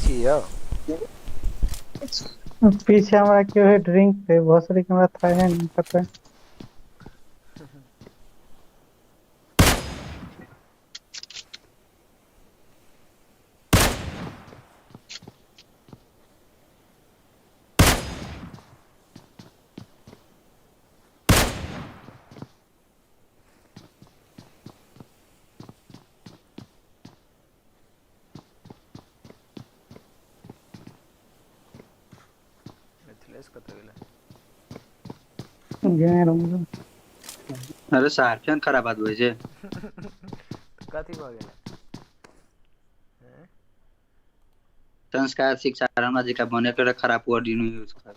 छी यौ? पीछे हमरा केओ है ड्रिंक पे भोसड़ी के हमरा था है नहीं पता। मिथिलेश कतऽ गेलै? गेल। अरे सार फेन खराब बात होइ छै। कथी भऽ गेलै? हैं? संस्कार शिक्षा हमरा जेका बने के खराब वर्ड यूज कर।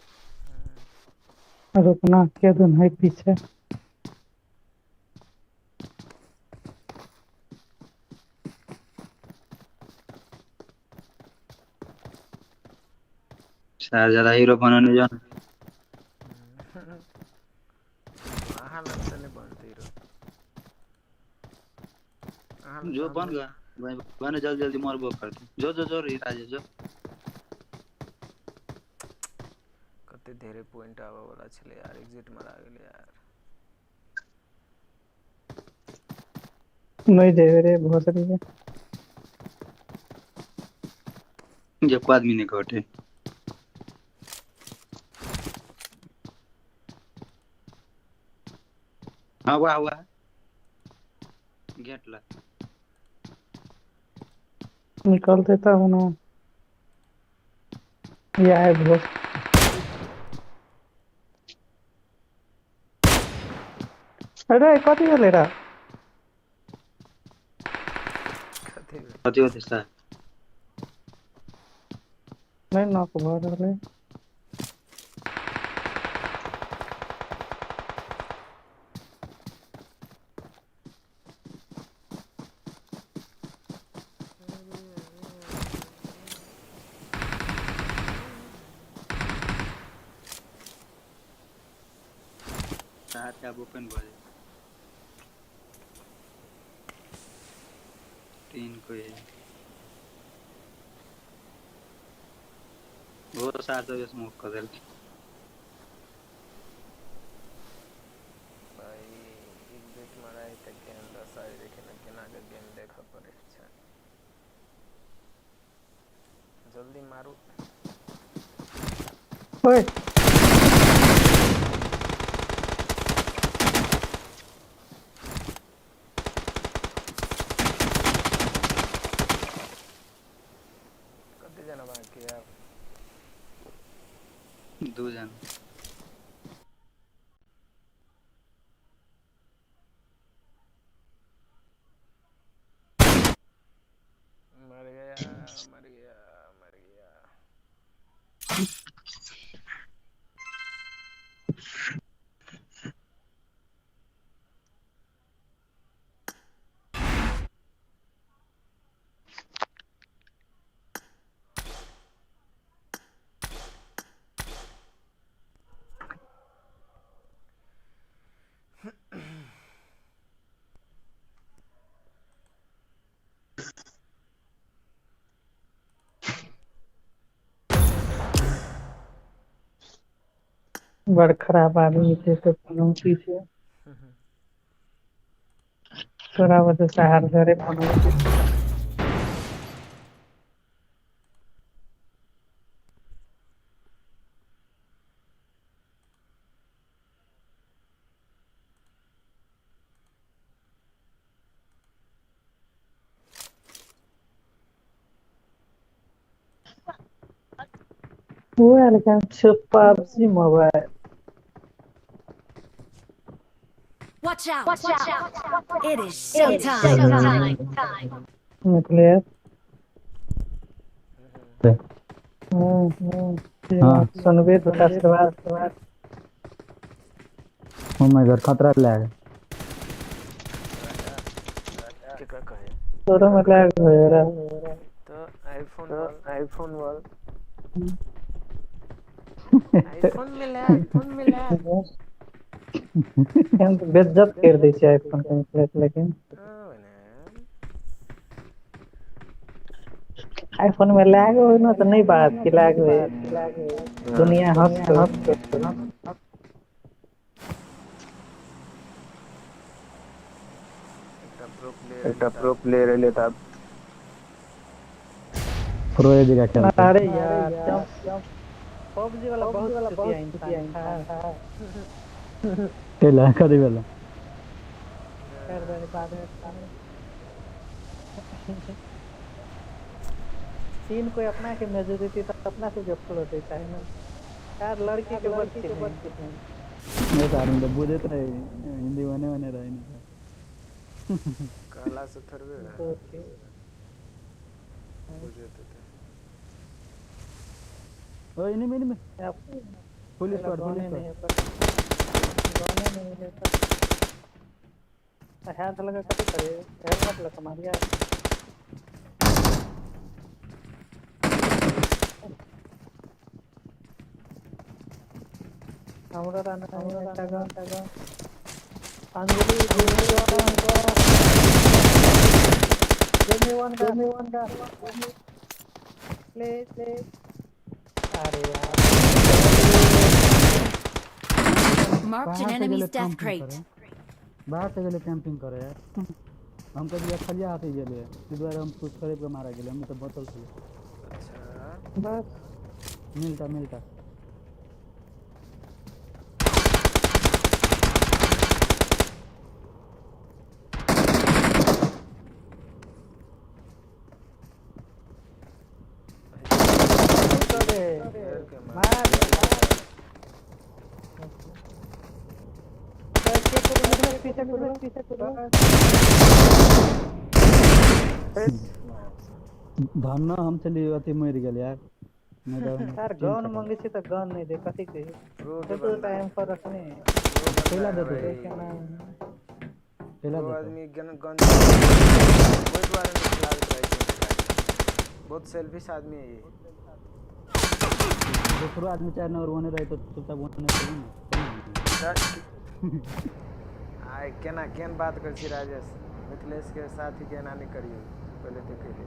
रुकना के दुन है पीछे। सार ज्यादा हीरो बनने जान। अहाँ लग तऽ नहि बनतै हीरो। अहाँ लग जो तऽ बन हमहूँ गया बने जल्दी जल्दी मरबो करते। जो जो जो राजेश जो। कते धेरे पॉइंट आबऽ वाला छलै यार, एग्जिट मारा गेलै यार। नहीं जेबे रे भोसड़ी के। जब को आदमी नहीं घटे। हाँ वाह वाह गेट ला निकल देता हूँ ना। ये है भोस। अरे कथी भेलै रे? कथी भेलै? कथी होते सर? नहीं नॉक भऽ रहलै। सार के अब ओपन भऽ जाए। तीन को है वो सार सब स्मोक कर देल। भाई एग्जिट मारा है तऽ केहन दशा है देखी ने, केना के गेम देखऽ पड़ै छै। जल्दी मारू। ओए कते जना बाँकी आब? दू जन। मर गया मर गया मर गया। बड़ खराब आदमी थे तो कोनो पीछे तोरा वजह से हार घरे पनौती। Welcome to PUBG Mobile. Watch out! Watch out! It is showtime! Mithilesh. हाँ। सुनबे तो आशीर्वाद। ओ my God खतरा लैग। केकरा कहे? तोरो में लैग हो रहा। तऽ आईफोन आईफोन वाल आईफोन में लैग, फोन में लैग। हम तो बेइज्जत कर दै छै आईफोन के मिथिलेश, लेकिन हाँ बने। आईफोन में लैग हो ना तो नहीं बात की लैग हो दुनिया हंस एकटा प्रो प्लेयर एले त प्रो जगह खेलते। अरे यार पबजी वाला बहुत चुतिया इंसान था। तेला कदी वाला कर दे बाद में तीन कोई अपना के मेजोरिटी तो अपना से जब फॉलो देता है ना यार लड़की के बच्चे नहीं सारे में बुझे रहे हिंदी बने बने रहे नहीं कहला से थोड़बे तो बुझे तो थे। ओ इन्हीं में फुल स्क्वाड फुल स्क्वाड गाने नहीं है पर हाथ लगा कभी करे हेलमेट लगा मार यार। हमरा राना हमरा टागा टागा अंजलि give me one का प्ले प्ले। अरे यार Marked an enemy's death crate. बाहर से गेले कैंपिंग करे यार। हम कभी खलिया हाथे गेले इस दुआरे हम कुछ करे के मारा गेले हम तो बोतल छले। अच्छा बस मिलता मिलता मार पीछे पीछे धन्ना हम चली अति मर गेल यार। नहीं तो यार गन मांगे छी त गन नहीं दे कथि के तो टाइम पर रखने पहला दे दे पहला दे आदमी गन गन कोई द्वारा नहीं लागत रहे छै। बहुत सेल्फिश आदमी है ये। दूसरो आदमी चार नंबर होने रहे तो चुपचाप होने ना। आइ केना केन बात कर छी राजेश मिथिलेश के साथ ही केना नहीं करियो पहले देख ले छी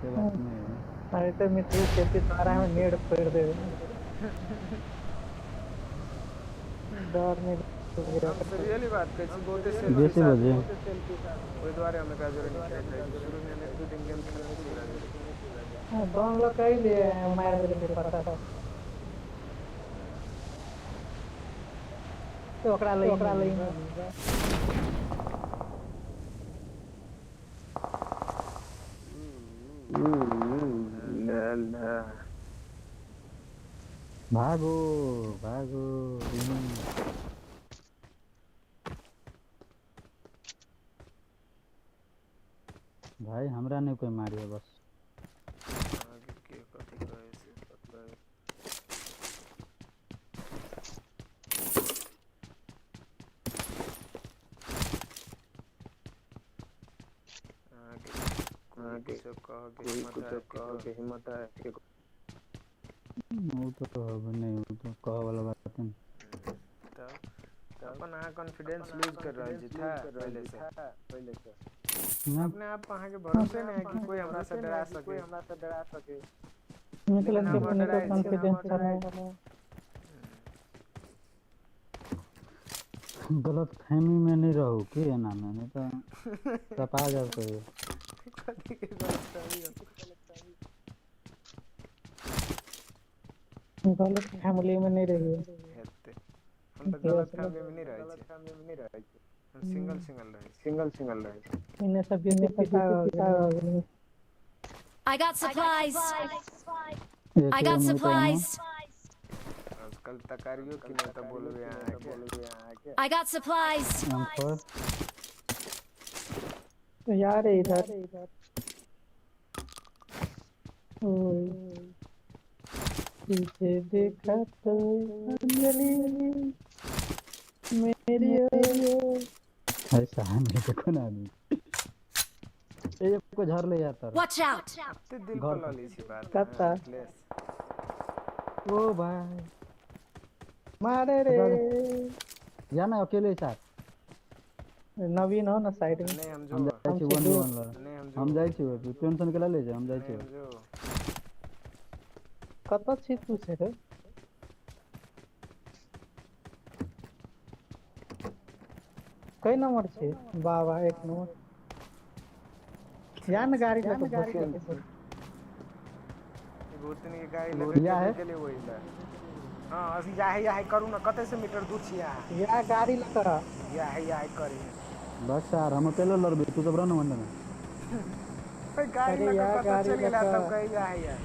से बात नहीं है। अरे तो मिथिलेश के द्वारा में नेड फोड़ देबे डर नहीं। हम रियली बात कर छी बहुते सेल्फिश बेसी बजे ओइ द्वारे हम एकरा जोरे नहीं खेलैत रही शुरू में हम एक दू दिन गेम खेलने छी राजेश। गन ल कइले मार देले पता तो ओकरा ले ला भागो भागो। भाई हमरा नहीं कोई मारियो बस। आगे के कथि कहै छै आगे कोई कुछ कह के हिम्मत है के वो तो नहीं वो तो कह वाला बात नहीं। तब अपन अहाँ कॉन्फिडेंस लूज कर रहल छी था पहले से अपने आप अहाँ के भरोसे नहीं है कि कोई हमरा से डरा सके। निकलन के अपने को कॉन्फिडेंस है। गलत फहमी में नहीं रहो के ना में नहीं तो तपा जाओ कोई। कथी के गलत फहमी हो? गलत फैमिली में नहीं रही हेतै हम तो गलत फैमिली में नहीं रहै छी हम सिंगल सिंगल रहै छी इन्हें सब बिजनेस पिता हो गेलै। I got supplies. I got supplies. आजकल तकारियो कि नहीं त बोलबे अहाँ के। I got supplies. यार इधर ओए पीछे देखा तो अंजलि मेरी। ऐसा नहीं देखो ना आदमी ये को झर ले जाता। Watch out. ते दिल पर ल लै छी बात कत्ता ओ भाई मारे रे या ना अकेले साथ नवीन हो ना साइड में। नहीं हम जो हम जाइ छी 1v1 लड़। नहीं हम जाइ छी, टेंशन के ले जा, हम जाइ छी। कत छी तू से रे? कई नंबर छी? बाबा एक नंबर। यान गाड़ी लके घुसल छी। भूतनी के गाड़ी लके के लिए वही ला। हां असी जाहे जाहे करू ना, कते से मीटर दूर छी अहाँ? या गाड़ी लके या करी। बस यार हम अकेले लड़बे, तू सब रह न वंदना। ए गाड़ी लके कत चल गेला तब कही जाहे यार।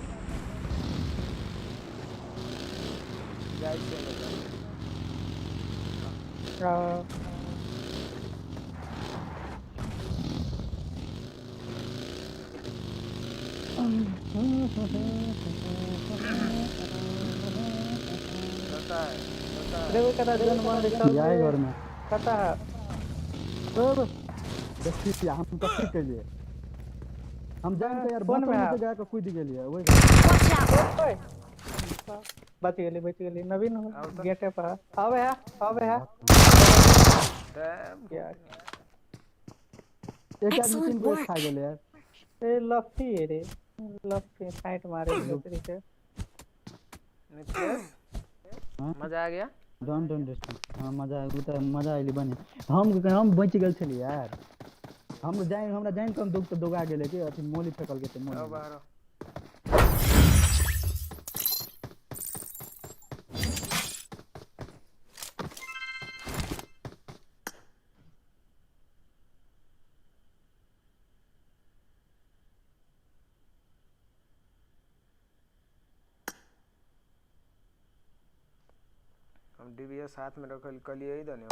जाइ छै ना। जाए घर में कता है। देखी हम कथी कलिए, हम जान के यार कोन में में जाके कूद गेलिए ओइ। बच गेली बच गेली। नवीन गेटे पर आवे है, आवे है। एक आदमी तीन गोल खा गेले यार। ए लफी रे लफी, फाइट मारे दूसरी से। मिथिलेश मजा आ गया? Don't don't disturb. हां मजा आ त मजा आइली बने। हम बच गेल छली यार। हम जाइन, हमरा जाइन कम दुख त दोगा गेले के अथि मोली फेकल के त मोली। आओ बाहर। हम डीबीएस हाथ में रखल कलिए दने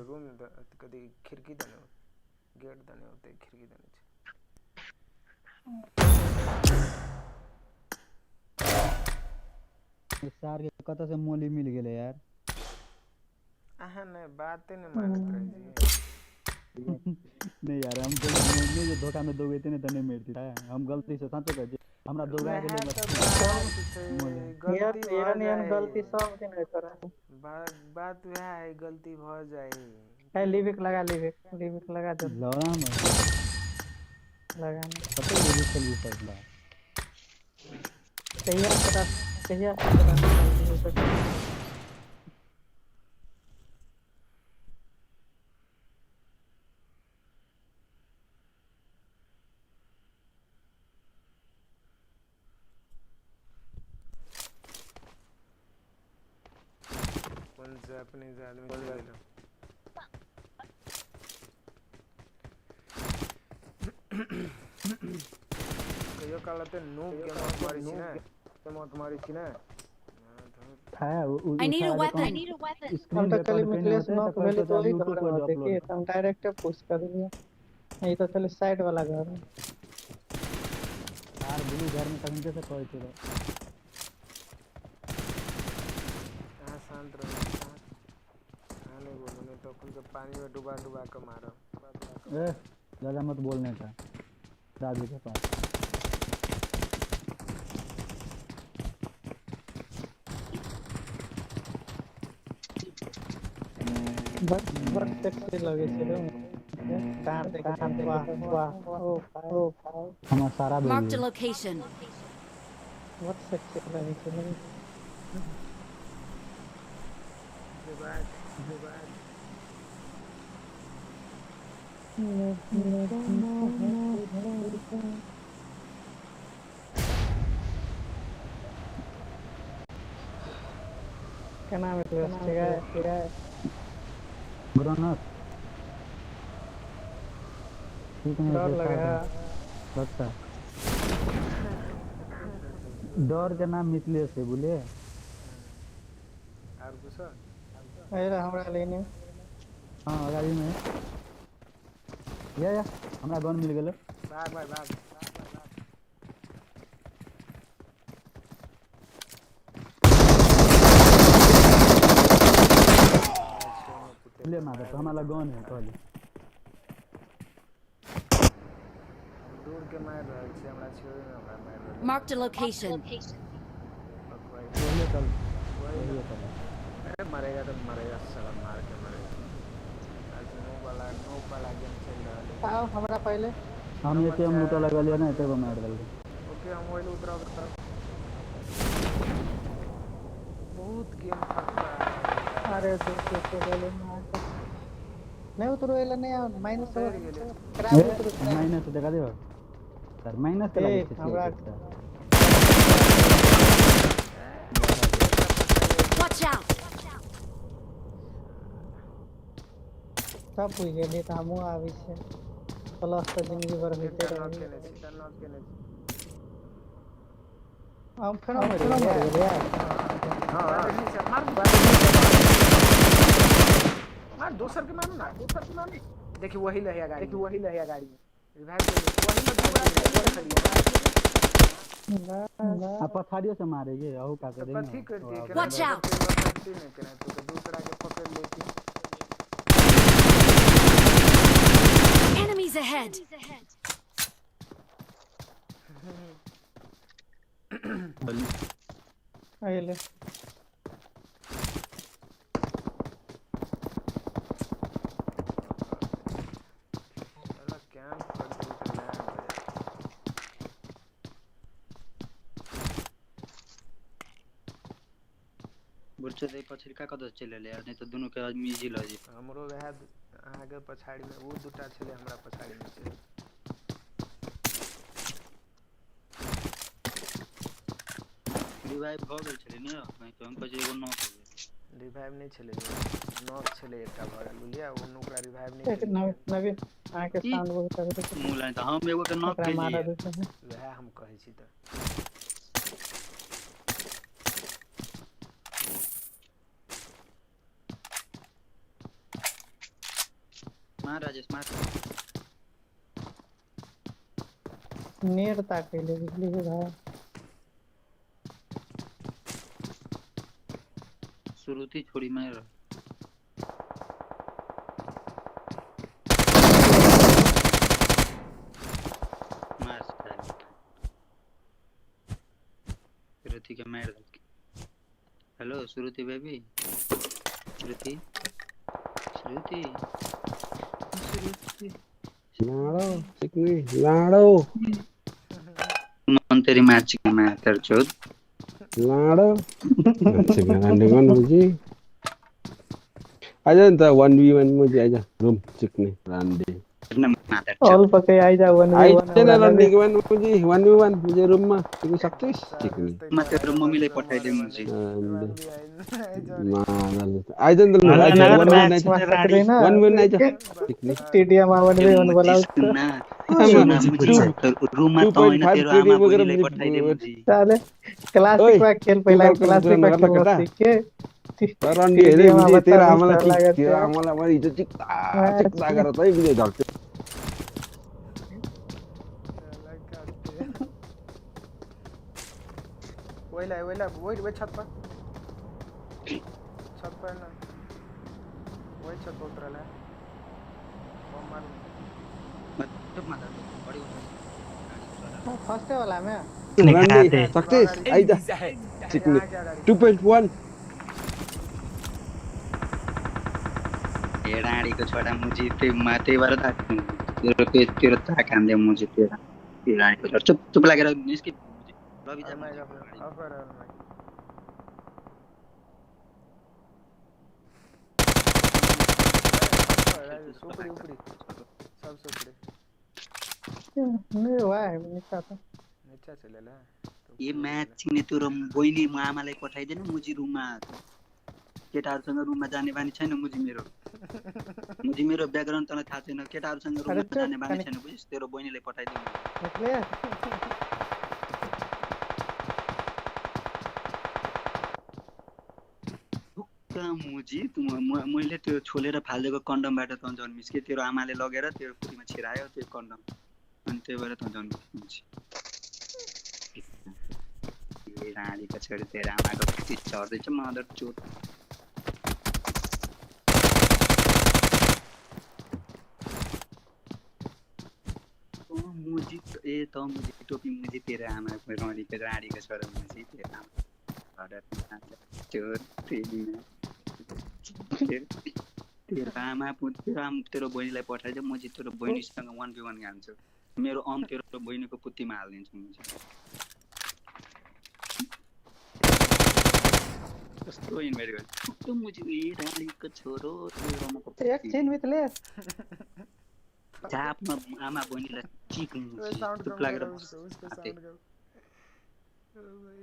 रूम कदी खिड़की दने गेट दने होते खिड़की दने छै। सार के कत से मोली मिल गेले यार। अहाँ ने बाते ने मानत रही जी। नहीं यार हम नहीं जो धोखा में दोगे ने त नहीं मिलती है। हम गलती से साचो कह हमरा दोगा गेले यार। एहन एहन गलती सब दिन होइत रहे। बात वह है, गलती भ जाए। ए लिविक लगा, लिविक लिविक लगा दे। लगा हम लगा कते लिविक चलबी पड़ला। तैयार करा, तैयार करा। कौन से अपने आदमी चल गेलो। कहियो काल त नूब गेम मारै छी ने, मौत मारै छी ने। I need a weapon. I need a weapon. हम त खाली मिथिलेश नॉक भेली तो ओही घर में देखिए, हम डायरेक्ट पुश कर दिए। नहीं तो चले साइड वाला घर में यार। ब्लू घर में तखन से कहै छै। हां शांत रहो, हां नहीं बोलो, नहीं तो खुद के पानी में डुबा डुबा के मारो। ए ज्यादा मत बोलने का दादी के पास। बस बस सेक्सी लगे छै रे। कार देख, वाह वाह, ओ ओ हम सारा Marked a location. बहुत सेक्सी लगे छै रे। क्या नाम है तेरा? गुरुनाथ। ठीक है, डर लगा लगता डर के नाम मिथिलेश है बोले। और कुछ अरे हमरा लेने। हां गाड़ी में या हमरा गन मिल गेल। भाग भाई भाग। ले मार तो हमारा गन है कहली। दूर के मार रहल छै हमरा, छोड़ में हमरा मार रहल। Marked a location. पहले चल, पहले चल। अरे मरेगा तो मरेगा साला, मार के मरेगा। आज नो वाला गेम चल रहल है। आओ हमरा पहले। हम एके हम लूटा लगलियै ने एते मारि देलकै। ओके हम ओइल उतरब तरफ बहुत गेम थकता। अरे तो बोले ना नहीं उतरो एला नहीं माइनस खराब उतरो माइनस देखा दियो सर माइनस के लागे छै हमरा। Watch out! सब बुझि गेलियै तऽ हमहूँ आबै छियै प्लस तऽ जिंदगी भर होइते एकटा नॉक रहै। केने छी, एकटा नॉक केने छी। हम फेरो मरि गेलियै। हां मार मार दोसर के मारू ना, दोसर के मारू। देखी वही लहिया गाड़ी, देखी वही लहिया गाड़ी रिवाइव दे, वही में दू गोरा खड़ी है। आ पछाड़ियो से मारेगे अहू का तो के कथी करती है? Watch out! नहीं करे तो दूसरा के पकड़ लेती। Enemies ahead! अइले साला कैंप कर दी तो लैंड हो जाए। बुढ़चे दे पछिलका कतऽ चलि एलै यार, नहीं तऽ दुनू के आदमी इजी लऽ जेतै। हमरो वएह अहाँके पछाड़ी में वो दूटा छलै हमरा पछाड़ी में छलै। रिवाइव भऽ गेल छलै ने, नहीं तऽ हम कहै छियै एगो नॉक हो गेल। रिवाइव नहीं छलै, नॉक छलै एकटा भऽ गेल बुझलियै, ओ ओकरा रिवाइव नहीं एक केलकै। नवीन अहाँके साउंड बहुत आबै छै। मुँह लाइन तऽ हम एगो के नॉक ओकरा मारऽ केलियै। देतै। वएह हम कहै छी तऽ मार राजेश मार। नेट ताकैले बुझलियै भाई। सुरुती छोड़ी मार। मार साला। सुरुती के मार देलकै। हेलो सुरुती बेबी, श्रुति श्रुति श्रुति लाड़ो चिकनी लाड़ो मन तेरी मैच के मैं तेरे चोद लाड़ो चिकना रंडिगन मुझे आजा त 1v1 मुझे आजा रूम चिकनी रंडी मादर चोद ऑल पके आइ जा 1v1 आइज न रंडिगन मुझे 1v1 मुझे रूम मा चिकनी सक्तिस चिकनी म तेरो मम्मीलाई पठाइदिए मुझे। आइज न त आइज 1v1 आइज 1v1 आइज चिकनी स्टेडियम मा 1v1 बोलाउ सुन मुझे रूममा त हैन तेरो आमा बहिनीलाई पठाइदिए मुझे। साले क्लासिक वा खेल पहिला क्लासिक वा खेल के रन्डी हेरे मुझे तेरो आमालाई तेरो आमालाई मैले हिजो चिक्ता चिक्ता गरेर त मुझे झर्छ। वही वही वही वही छत पर, छत पर ना वही छत पर उतरल है। बम मार फर्स्ट वाला में रन्डी सक्तिस आइज चिकनी 2.1 ए राणीको छोरा मुजी त्यही मा त्यही भएर त तेरो तेरो ताक हान्दै मुजी तेरो राणीको छोरा चुप चुप लागेर निस्कि रवि जा माइक अफ कर माइक। सुपड़ी उपड़ी सब सुपड़ी नहीं वाह नीचा त नीचा चले ला। ए म्याच ने तेरो बहिनी म आमालाई पठाइदैन मुजी रुममा केटाहरुसँग रुममा जाने बानी छैन मुजी मेरो। मुजी मेरो ब्याकग्राउन्ड तँलाई थाहा छैन, केटाहरुसँग रुममा जाने बानी छैन बुझिस, तेरो बहिनीलाई पठाइदिनु। मुजी मैले त्यो छोलेर फालिदिएको कन्डमबाट तँ जन्मिस् कि तेरो आमाले लगेर तेरो कुटीमा छिरायो त्यो कन्डम, अनि त्यही भएर तँ जन्मिस् मुजी। रानीको छोरी तेरो आमाको चिज चढ्दैछ मदर चोट। मुजी ए त मुजी टोपी मुजी तेरो आमाको रानीको रानीको छोरा मुजी तेरो आमा तेरो आमा तेरो बहिनीलाई पठाइदियो मुजी तेरो बहिनीसँग 1v1 हान्छु। मेरो अम तेरो बहिनीको पुत्तीमा हालिदिन्छु म चाहिँ। कस्तो इन्भाइट गर्छु त्यो मुजी रानीको छोरो तेरो आमाको पुत्ती। एकछिन मिथिलेश झापमा आमा बहिनीलाई चिक ओए साउन्ड चुप कम लागेर कर बस उसको उसको हाते। साउन्ड कम। ओ भाइ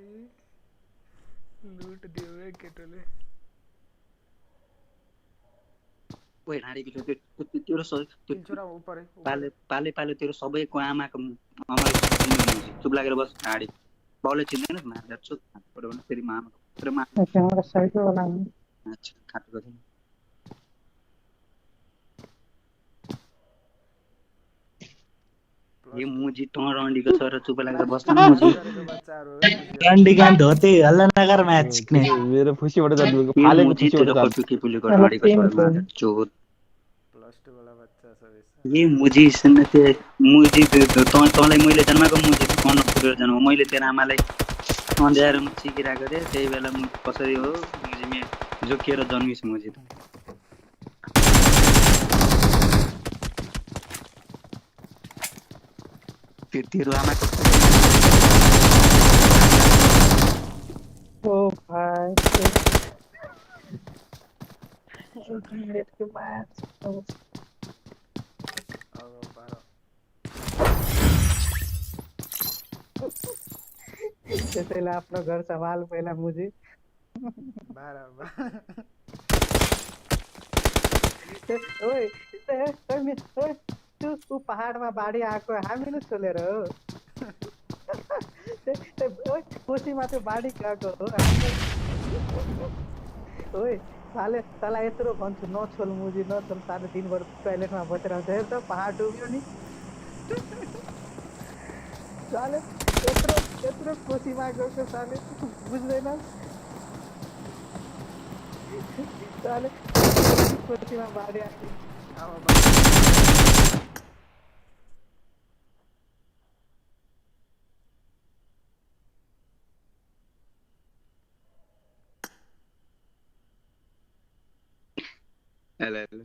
लूट दियो वे केटोले। ओए रानीको छोरो त्यो तेरो त्यो पिंचोरा ऊपर है ऊपर पाले पाले पाले तेरो सबैको आमाको आमाले चिन्दैन मुजी। चुप लागेर बस हाँडी बाउले चिन्दैन मार्छ भने फेरि मामाको तेरो मामा अच्छा हमरा साइड वाला में अच्छा खाएको थिएन। प्लस ए मुजी तँ रन्डीको छोरो चुप लागेर बस्न मुजी। गरेको बच्चाहरू हो मुजी। रन्डी गान धोते हल्ला नगर म्याच चिक्ने मेरो खुसीबाट जन्मेको ए फालेको मुजी खुसीबाट तेरो जन्मेको। कटुकी पुलेको साला रन्डीको टीम छोरो को मादर चोद। प्लस 2 वाला बच्चा सब ऐसा। ए मुजी सुन्न त्यो मुजी त्यो तँलाई मैले जन्माएको मुजी कर्ण पुगेर जन्म मैले तेरो आमालाई अँध्यारोमा चिकिरहेको थिएँ त्यही बेला म कसरी हो मुजी मेरो जोकिएर जन्मिस मुजी त। त्यो तेरो आमाको ओ भाइ एक मिनट के बाद अब 12 त्यसैले आफ्नो घर सम्हाल पहिला मुजी। 12 ओए ओए ओए त्यो ऊ पहाडमा बाढी आएको हामी नै छोलेर हो। ओए कोसीमा त्यो बाढी गएको हो। ओए साले तँलाई यत्रो भन्छु नछोल मुजी नछोल, साले दिनभर टोयलेटमा बसेर हुन्छ हेर त पहाड डुब्यो नि साले, यत्रो यत्रो कोसीमा गएको साले बुझ्दैन साले कोसीमा बाढी आयो। अब हेलो हेलो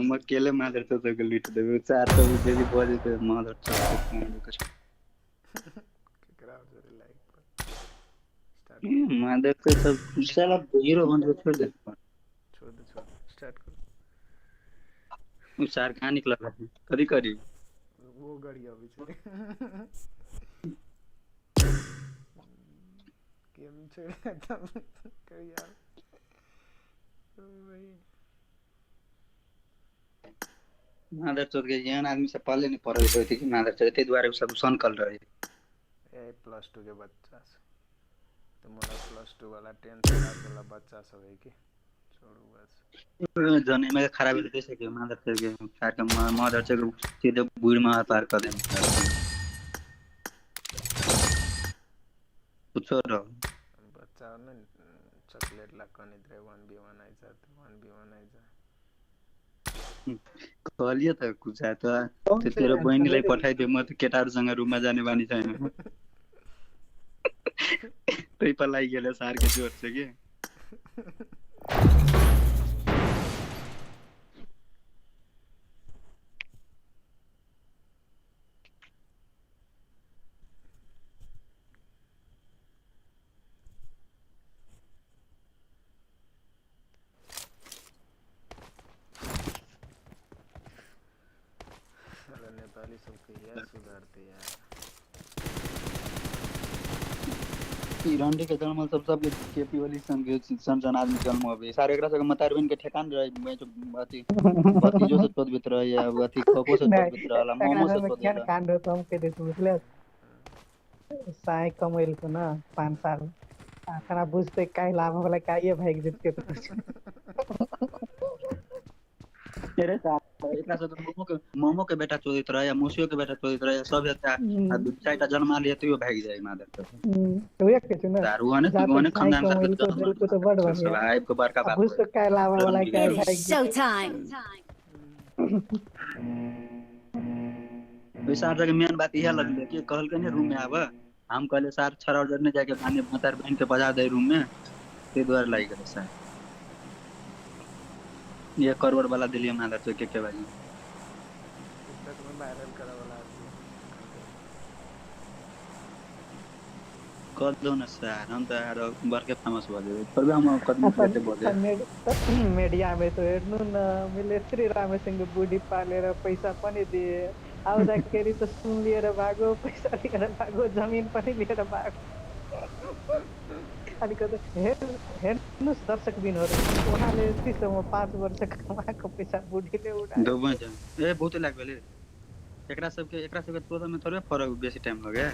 म केले मादर चोदको लुट देबे 400 बेसी बजे त मादर चोदको केकरा जरे लाइक पर स्टार्ट ए मादर त सब साला हिरो भनेर छोड they. छोड़ दे छोड़ स्टार्ट करो। उ सार कहाँ निकल करी करी वो गड़िया पीछे गेम छोड़ खत्म कर यार। ओ भाई मादर चोद के एहन आदमी से पहले नहीं पढ़ल होते कि मादर चोद ताहि दुआरे सब सनकल रहे। ए प्लस 2 के बच्चा सब तो मोरा प्लस 2 वाला 10th class वाला बच्चा सब है कि छोड़ू बस जनेमा खराब त्यसै के मादर चोद के सार के मदर चोद सीधे बुढमा पार कर देम कुछो र बच्चा ने चॉकलेट ला कनित रहे 1v1 आई जा 1v1 आई जा कहलियो त कुचा त त्यो तेरो बहिनीलाई पठाइदियो म त केटाहरूसँग रुममा जाने बानी छैन। त्यही पर लागि गेल सारके जोर से के साला नेपाली सबके यार सुधारते यार। ई रंडी के जन्मल सब सबके केपी ओली सन सन सन आदमी जन्म होबे सारे एकरा सबके मतार बहिन के ठेकान रहे मैं तो अथी भतीजो से चोदबैत रहे या अथी खपो से चोदबैत रहला मोमो से एकरा चोदबैत केहन कांड हो त हम कहि दै छी बुझले साय कमैलको न 5 साल आखना बुझते काहे लाभ वाला काहे भागि जेतै अरे एकरा सबके मोमो के बेटा चोदित रहे या मौसियो के बेटा चोदित रहे सब एता आ दू चारिटा जन्मा लिए तैयो भागि जाय मादर उहे कहै छी न दारू ने जाते ओने साय खानदान सब कमैलको देलको त बड सब बढ़िया आइब के बड़का आ बात बुझ त काहे लाभ वाला काहे It is भागि जेतै। showtime. ओइ सार के मेन बात इहे लगलै कि कहलकै ने रूम में आब हम कहले सार छड़ा जरने जाके भाने मतार बहिन के बजा दे रूम में ताहि दुआरे लागि गेलै सर। 1 करोड़ वाला दिलियै मादर चोद के बाजी। वायरल करऽ वाला अथी। कऽ दो न सर, हम तऽ आरो बड़के फेमस भऽ जेबै। पर हम कदम लेते बजे मीडिया में तो हेर्नु न, मैले यत्रो राम्रोसँग बुढी पालेर पैसा पनि दिए, आउँदाखेरि त सुन लिएर भागो, पैसा लिएर भागो, जमिन पनि लिएर भागो। अनि कतै हेर्नुहोस् दर्शकबिनहरू, उहाँले यतिसम्म 5 वर्ष कमाएको पैसा बुढीले उडायो। डुबै छै। ए बहुते लागि गेलै। एकरा सबके तोरा में थोड़े फरक बेसी टाइम लगे।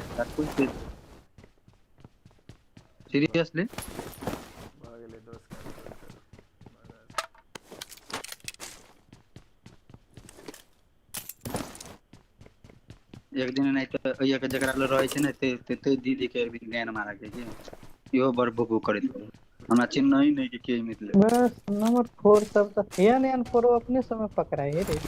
सीरियसली भऽ गेलै दोस्त, कंट्रोल करू। एक दिन नहीं तो ओइया के जकरा लग रहै छै ने ते ते ते दीदी के एक दिन गान मारा के के इहो बड़ भूक भूक करैत रहै। हमरा चिन्ह ही नहीं कि के मितले। बस नंबर 4 सब त एहन एहन 4 अपने समय पकड़ाए रे।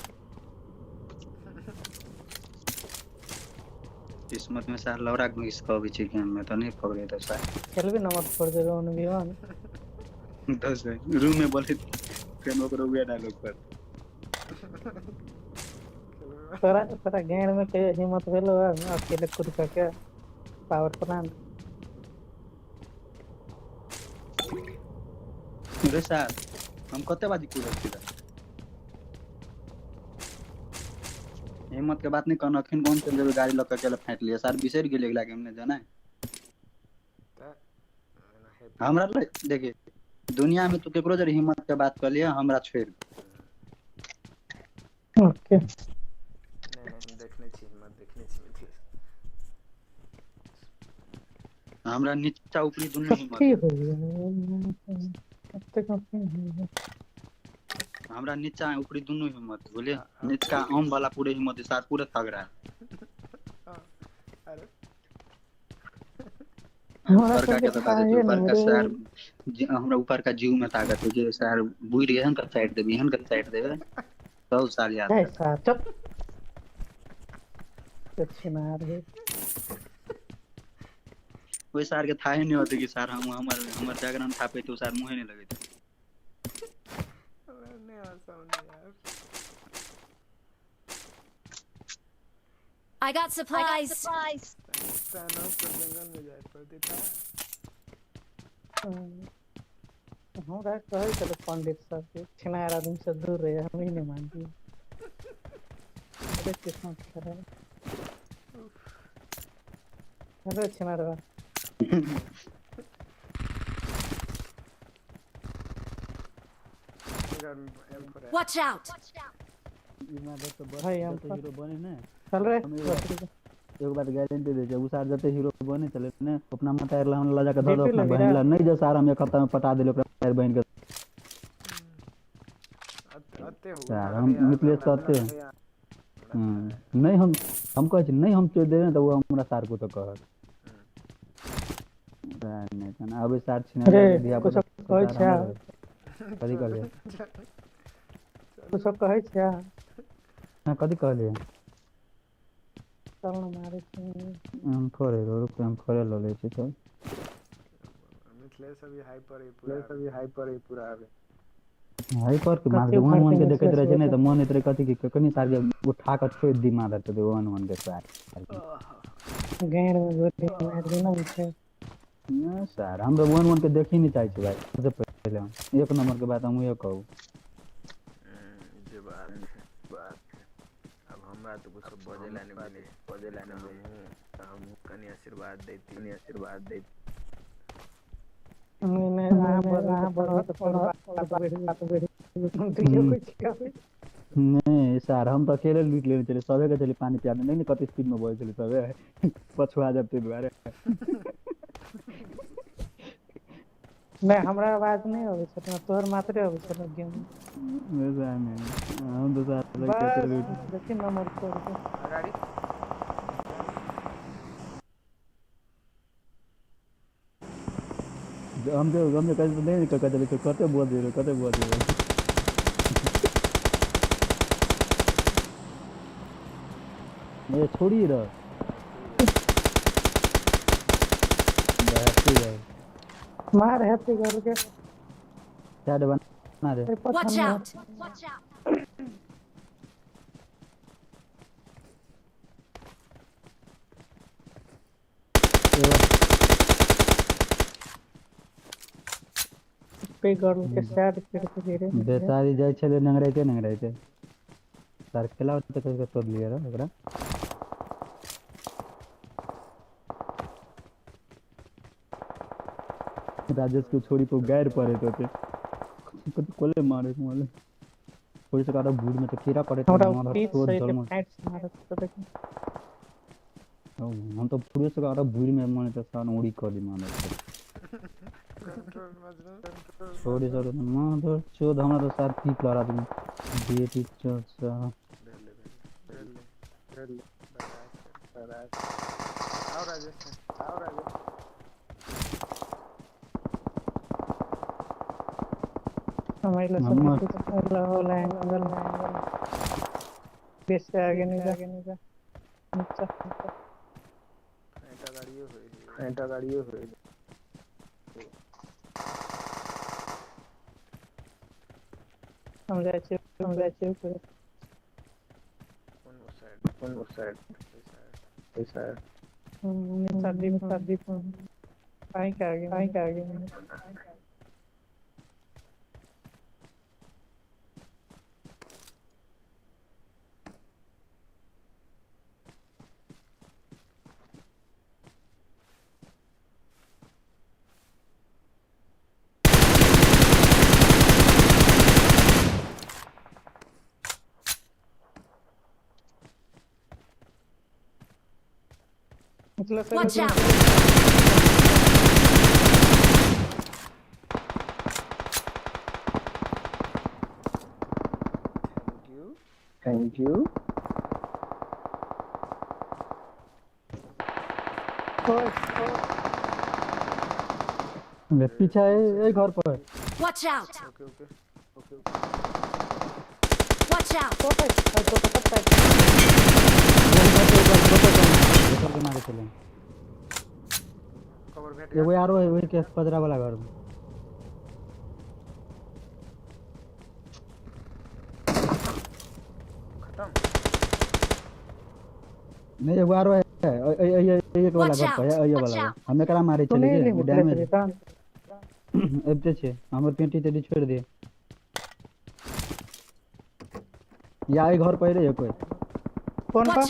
किस्मत में सार लौरा घुस के अबै छै गेम में त नहीं पकड़े त सार। खेलबे नंबर 4 जे 1 v 1 दस रूम में बोले फेन ओकरो उहे डायलॉग पर। तोरा तोरा गाँड में कहियो हिम्मत भेलो अकेले कूद के पावर प्लांट? रे सार हम कते बाजी कूदल छी रे? हिम्मत के बात नहीं कहना, अखन कोन चल जेबै गाड़ी लऽ के अकेले फाटि लिअ सार, बिसरि गेलै अगिला गेम नहि जानै। तऽ एना हेतै। हमरा लग देखिए दुनिया में तू केकरो जरे हिम्मत के बात कर लिया, हमरा छोड़। ओके नहीं नहीं, हम देखने छी हिम्मत, देखने छी मिथिलेश। हमरा नीचा ऊपरी दुनू हिम्मत। कथी होइए कते कते होइए? हमरा नीचा ऊपरी दुनू हिम्मत, बुझलिए? निचका आम वाला पूरे हिम्मत सार, पूरे तगड़ा। अरे हमरा बड़का सबके के तो बात थाहे छै, नहीं ऊपर का रे। सार हमरा ऊपर का जीव में ताकत है जे सार बुढ़ एहन के साइड देबे, एहन के साइड देबे 100 साल याद जय रहत। सार चुप छिनार रे। ओहि सार के थाहे नहीं होते कि सार हम हमर हमर जागरण थापे तो सार मुहे नहीं लगैत। नहीं हंसाओ नहीं यार। I got supplies. Thanos तो जंगल में जाए पड़ती था। हमरा कहै छलै पंडित सब कि छिनार आदमी से दूर रहे, हम ही नहीं मानती। अरे किस्मत खराब। अरे छिनार बा। घर में M4 है। Watch out. ई मादर तऽ बड़ भाई, हम जते हीरो बने ने, चल रे हम एगो बात गारंटी दै छै, उ सार जते हीरो बने छलै ने अपना मतार ला हम लऽ जाके धऽ दो जीपी अपना लगी बहिन रे। ला, नहीं जे सार हम एक हफ्ता में पटा देलियै ओकरा पैर बहिन के। अते हुआ सार हम मिथिलेश तऽ अते नहीं हम कहै छी नहीं हम चोरि देबै तऽ ओ हमरा सार को तऽ कहत। नहीं तहन आबै सार छिना अरे धिया कुछो पुता कहै सार छै? हमर कथी कहलियै? कुछो कहै छै? हाँ कथी कहलियै? चल न मारे छी। हम फोड़े रुक, हम फोड़े लऽ लै छी तऽ। मिथिलेश अभी हाई पर है पूरा, अभी हाई पर है पूरा अभी। हाई पर के मार कथी 1 1 उखाड़ते के देखैत मिथिलेश रहै छै ने बता? तऽ मन होइत रहै कथी कि कनि सार के उठा कऽ छोड़ि दी मादर तऽ 1 1 के सार। गाँड में गोली मारि देना छै। नहि सर, हम तऽ 1 1 के देखही नहीं चाहै छी भाई। सबसे पहिले हम एक नंबर के बात हम उहे कहू। जे बात है, बात है। अब हमरा तो कुछ बजे ला नहीं मिले, बजे ला नहीं मिले तो हम कनी आशीर्वाद देती, कनी आशीर्वाद देती। नहीं अहाँ बोलबै तऽ बात बढ़ि दुइयो कुछ कहबै। नहीं सर, हम तऽ अकेले लूटि लेने छलियै, सबे के छलियै पानी पिया नहीं कते स्पीड में बहै छलै सबे पछुआ जाब ताहि दुआरे। नहि हमरा आवाज नहि अबै छल, तोहर मात्रे अबै छल गेम। वैसा नहीं, हम तो सार बस लूट देखी नंबर 4 के गाड़ी हम जो कहै नहीं कहै छलियै कते बजै रहे, कते बजै रहे। ये छोड़ी रह हैप्पी रह मार हैप्पी गर्ल के। साइड बना दे। अरे पता Watch नहीं। out. पे गर्ल के सैड करके धीरे बेचारी जाय छले नंगराइते नंगराइते सर केला त कहि के तोड़ लिये रह ओकरा। राजेश के छोड़ी पर गायर पड़े होते कत कोले मारे मोले छोड़ी से काटा बूढ़ में तो कीड़ा पड़े हमरा पीछ से ते फाइट मारत तो देख। हम तो पूरे से काटा बूढ़ में माने तो सान उड़ी कर दी माने कंट्रोल मजनू छोड़ी सर मां चोद हमरा तो सार पीप लड़ा आदमी बेटी चोद सा ले ले ले ले बराबर आओ राजेश आओ राजेश। हमारे सब होला है अंदर बेस से आगे नहीं जा नीचा एटा गाड़ियो होई एटा गाड़ियो होई हम जाय छी ऊपर। कौन वो साइड ऐसा नीचा दीप काहे के आगे Watch out! Thank you. पीछा है घर पर। Watch out! Okay okay okay. Watch out! के मारे चले एगो आरो है ओही के पजरा वाला घर में। खत्म नहीं एगो आरो है एक वाला घर पर है वाला हम एकरा मारे चले गे डैमेज एबते छे हमर पेटी तेटी छोड़ दे या ई घर पर रहे कोई कौन पर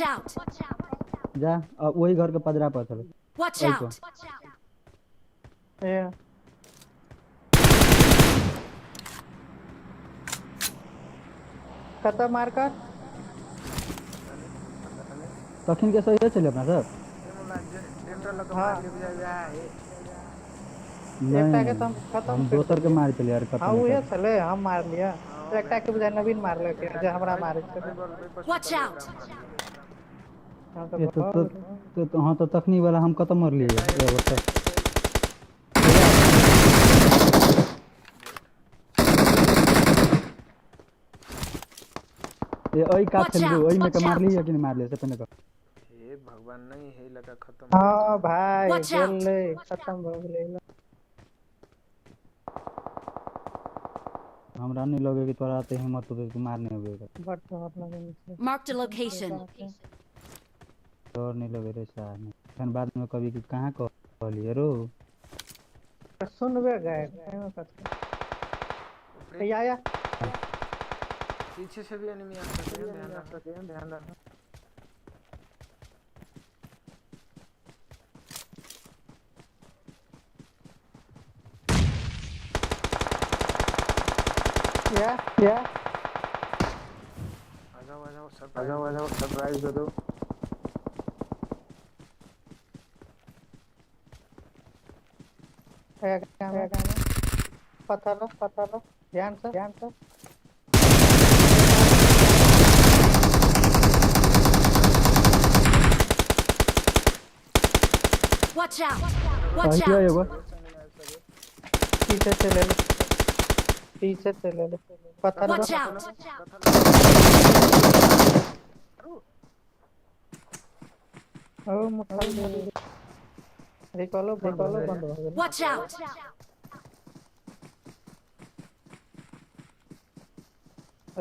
जा अब वही घर के पजरा पर चलो। Watch out! Yeah. कत मारकर तखन के सही चले अपना सब हां एकटा के तुम खत्म दोसर के मार चले यार खत्म। हां उहे छले हम मार लिया एकटा के बुझा नवीन मारलक जे हमरा मारे छले। Watch out! ये तो हां तो तखनी वाला हम खत्म मर लिए एगो तो ये ओई का खेल ओई में के मार ली कि नहीं मार ले से पहले कह। हे भगवान नहीं है लगा खत्म। हां भाई गेलै खत्म भ गेलै। हमरा नहीं लगे कि तोरा ते हिम्मत होबे कि मारने होबे बट डर लगे छै। Mark the location. डर नहीं लगे रे साहब फिर बाद में कभी कि कहां कहलिए रो सुनबे गए एमे कथि या पीछे से भी एनिमी आ सकते हैं ध्यान रख सकते हैं ध्यान रखना। या आ जाओ आ जाओ सरप्राइज दे दो। पत्थर पत्थर ध्यान से ध्यान से। Watch out! Watch out! पीछे से ले ले पीछे से ले ले पत्थर। Watch out! ओ मुठल रिकॉलो बंद हो गेल। Watch out!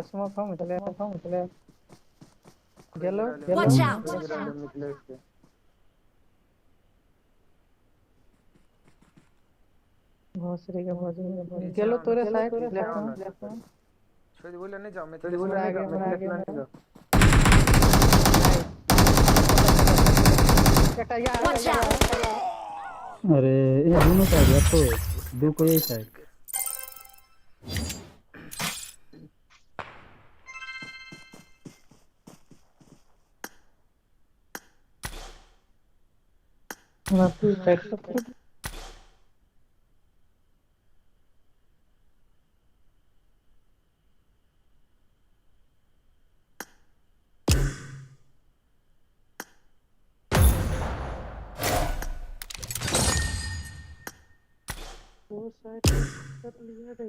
Smoke हम चले गेलो। Watch out! भोसड़ी के भोसड़ी गेलो तोरे साइड लेफ्ट में। छोड़ दे बोले नहीं जाओ मैं बोले आगे आगे Watch out! अरे ये दोनों साइड है तो दो को यही साइड। माथि साइड वो साइड कर लिया रे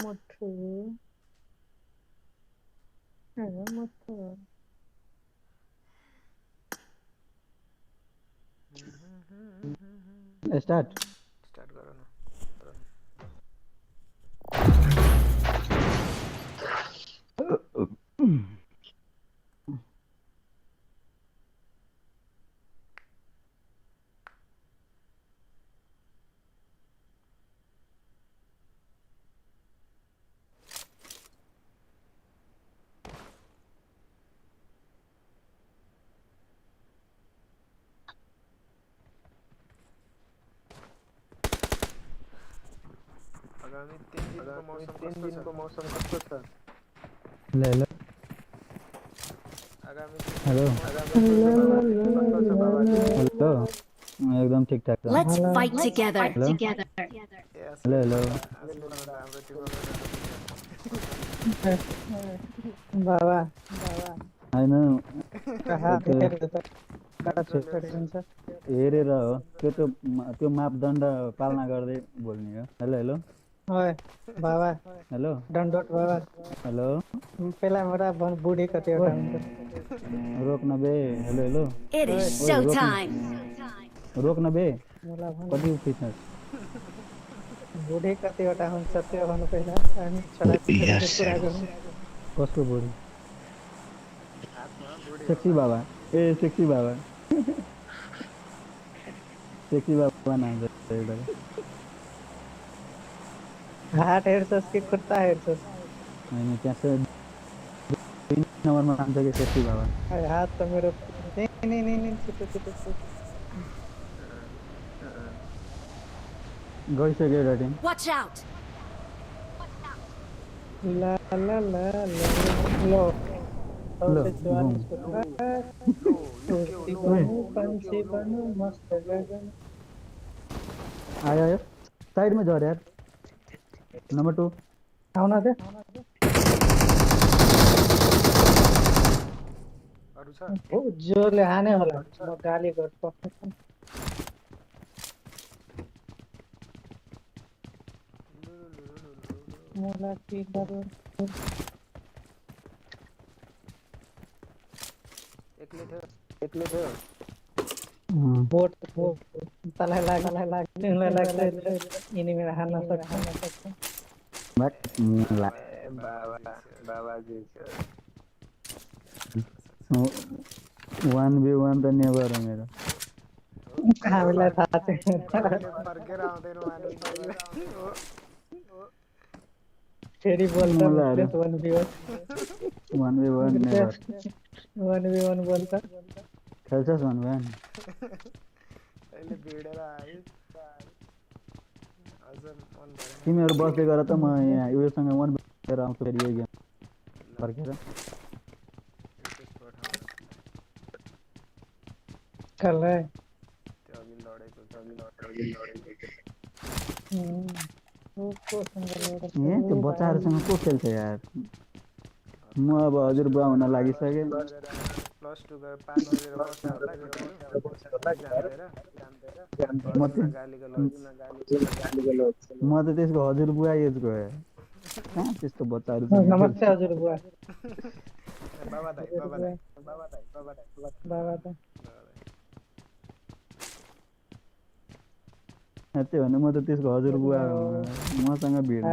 मठू है मठू। स्टार्ट स्टार्ट करो ना। आगामी 3 दिन को मौसम कस्तो छ? ल ल आगामी हेलो हेलो एकदम ठीक ठाक छ। Let's fight together. Hello hello बाबा हैन कहाँ हेरेर हो त्यो त्यो त्यो मापदण्ड पालना गर्दै बोल्ने हो। हेलो हेलो ओए बाबा हेलो डन्डोट बाबा हेलो पहिला मोरा बुढी कतिवटा हुन्छ रोक्न बे। Hello hello It is show time. रोक्न बे कति फिटनेस बुढी कतिवटा हुन्छ त्यो भन्नु पहिला अनि छोरा कुरा गर्नु। कसको बुढी? सेक्सी बाबा। ए सेक्सी बाबा सेक्सी बाबा नाम छ एउटा। हात हेर्छस् कि खुट्टा हेर्छस्? हैन त्यहाँ चाहिँ 2 नम्बरमा नाम छ कि सेक्सी बाबा। अरे हात त मेरो नै नै नै नै छिटो छिटो गइसक्यो एउटा टिम। Watch out! ला ला ला ला लो आयो आयो साइडमा झर यार। नम्बर 2 आउन they. अरु छ हो जोरले हाने होला म गाली गर्छु। मोला के गरौ एक्लै थियो एक्लै थियो बोट तलाई लाग लाग तिमीलाई लाग्छ यिनी मेरो हान्न सक्छ। बाबा बाबाजी 1v1 त नेभर हो मेरो। हामीलाई थाहा छैन फर्केर आउँदैन फेरि बोल्छ 1v1 1v1 never 1v1 बोल्छ। खेल्छस् 1v1? अहिले भिडेर आयो अझ मन भरेन। तिमीहरू बस्दै गर त म यहाँ उयोसँग 1 खेलेर आउँछु फेरि यो गेम फर्केर। कसलाई? त्यो अघि लडेको ए त्यो बच्चाहरूसँग को खेल्छ यार? म अब हजुरबुवा हुन लागिसकेँ। प्लस 2 गरेर पास गरेर बस्छ होला म त त्यसको हजुरबुवा एजको हो। कहाँ त्यस्तो बच्चाहरू? नमस्ते हजुरबुवा। बाबा दाइ बाबा दाइ बाबा दाइ बाबा दाइ बाबा दाइ त्यो भने म त त्यसको हजुरबुवा मसँग भिड।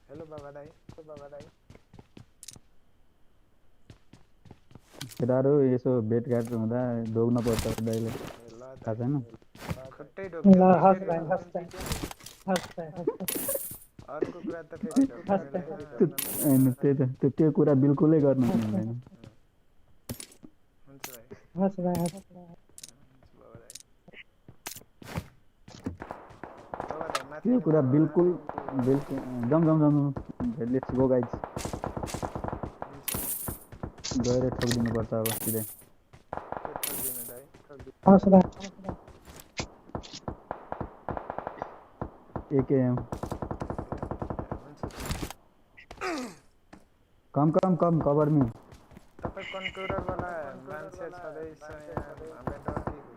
हेलो बाबा दाइ बाबा दाइ केटाहरू यसो भेटघाट हुँदा ढोग्न पर्छ दाइले। ल थाहा छैन। खुट्टै ल ढोक्यो हस् फेरि भाइ हस् भाइ हस् भाइ हस् अर्को कुरा त फेरि ढोक्नु हस् भाइ मिल्दैन। त्यो होइन त्यही त त्यो त्यो कुरा बिल्कुलै गर्नु मिल्दैन। हुन्छ भाइ। हस् भाइ हस्। हुन्छ बाबा दाइ। बाबा दाइ माथि त्यो नै कुरा बाबा। बिल्कुल बिल्कुल जम जम जम let's go guys. हुन्छ। गएर ठोकिदिनुपर्छ अब सिधै। के ठोकिदिनु दाइ? हस् भाइ। एकेएम हुन्छ दाइ। कम कम कम कभर मी। तपाईँ कन्क्युररवाला मान्छे छँदैछ यहाँ, हामीलाई डर के हो?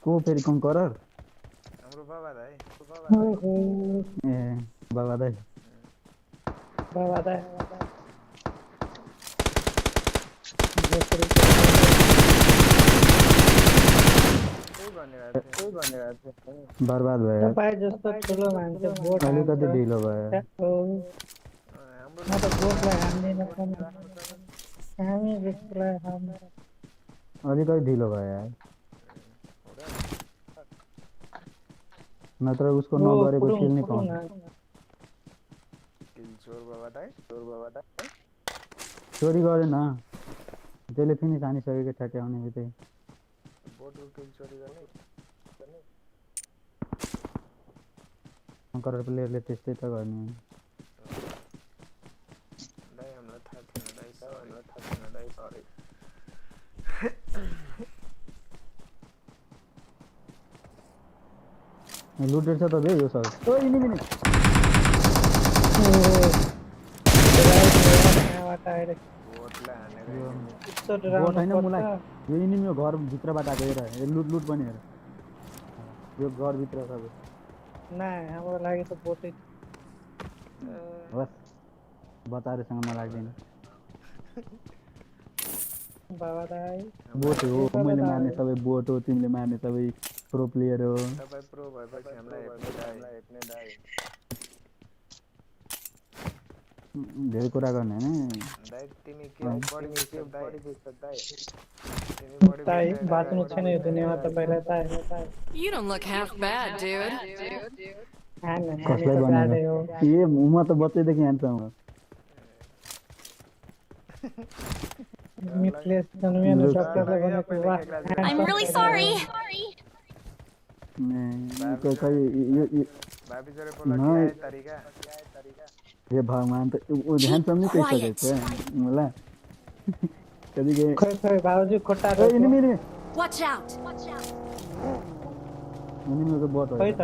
को फेरि कन्करर? हाम्रो बाबा दाइ। ओहो ए बाबा दाइ। बाबा दाइ जसरी त्यही भनिरहेको थिएँ। बर्बाद भयो यार। तपाईँ जस्तो ठुलो मान्छे भोट अलिकति हान्छ। ढिलो भयो। हो हाम्रो म त भोटलाई हान्दिनँ पनि, हामी जस्तोलाई हान्नु। अलिकति ढिलो भयो यार, नत्र उसको ओ नगरेको पुरुङ किल नै पुरुङ पाउँछ। किल चोर बाबा दाइ, चोर बाबा दाइ। चोरी गरेन, त्यसले फिनिस हानिसकेको ठ्याक्कै आउने बित्तिकै। बोटको किल चोरी गर्ने? कन्करर प्लेयरले त्यस्तै त गर्ने हो। दाइ हामीलाई थाहा थिएन दाइ, सरी। हामीलाई थाहा थिएन दाइ, सरी। लुटेड छ त बे यो सर। ओ यिनी यिनी कहाँबाट आएर बोटलाई हानेर यो एनिमी। यस्तो बोट डराउनु होइन पर्छ। मुलाई, यो यिनी यो घरभित्रबाट आएको हेर, यो लुट लुट पनि हेर, यो घरभित्र सबै। ना हाम्रो लागि त बोटै। बस बतारेसँग म लाग्दैन। बाबा दाइ बोट हो, बाबा मैले दाइ। मार्ने सबै बोट हो, तिमीले मार्ने सबै प्रो प्लेयर हो। तपाईँ प्रो भएपछि हामीलाई हेप्ने दाइ, हेप्ने दाइ। धेरै कुरा गर्ने होइन दाइ तिमी के अँ। बढी बुझ्छौ दाइ? दाइ तिमी बढी दाइ बुझ्छौ दाइ। बाँच्नु छैन यो दुनियाँमा तपाईँलाई दाइ। You don't look half bad, dude. हामी हामी कसलाई त भनेको? ब्याडै हो। ए म त बच्चैदेखि हान्छ म। मिथलेस जन्मिएन लुक। डक्टरले भनेको वाह I'm really sorry. ए, खै खै यो यो- भाभी जोरे बोला नहीं। क्या है तरीका? हे भगवान त ऊ Keep ध्यानसम्म नै quiet. सकेको छ मलाई कति के। खोइ खोइ भाउजू खुट्टा ओ रोक्यो। Enemy enemy Watch out. एनिमीको बोट हो खोइ त।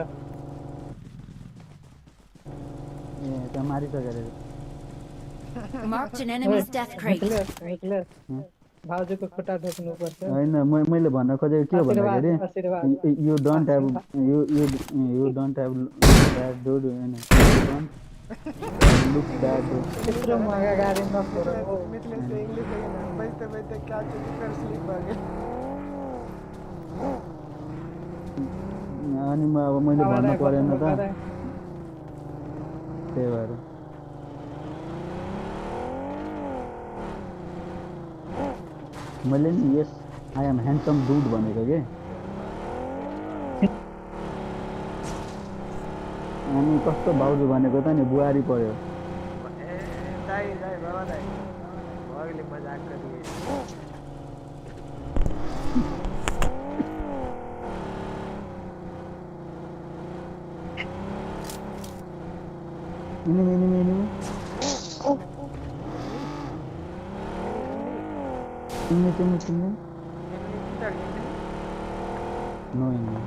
ए त्यहाँ मारिसक्यो अरे। Marked an enemy's death crate. Mithlesh Mithlesh भाउजूको खुट्टा ढोक्नुपर्छ। होइन मैले भन्न खोजेको के हो आशीर्वाद भन्दाखेरि आशीर्वाद you don't have you you you don't have bad dude होइन you don't look bad dude. त्यत्रो महँगा गाडी नफोर हो। मिथलेश से इंग्लिश है ना, बजते बजते क्या चुकी कर स्लिप आ गए। अनि म अब मैले बाबा भन्नु दाइ परेन बस्नु त बाबा दाइ। त्यही भएर मैले नि yes I am handsome dude भनेको के। अनि कस्तो भाउजू भनेको त नि बुहारी पर्यो। ए दाइ दाइ बाबा दाइ भगले मजाक गरिए। Enemy enemy enemy चिन्ने चिन्ने चिन्ने इमली किधर? इमली नो इमली।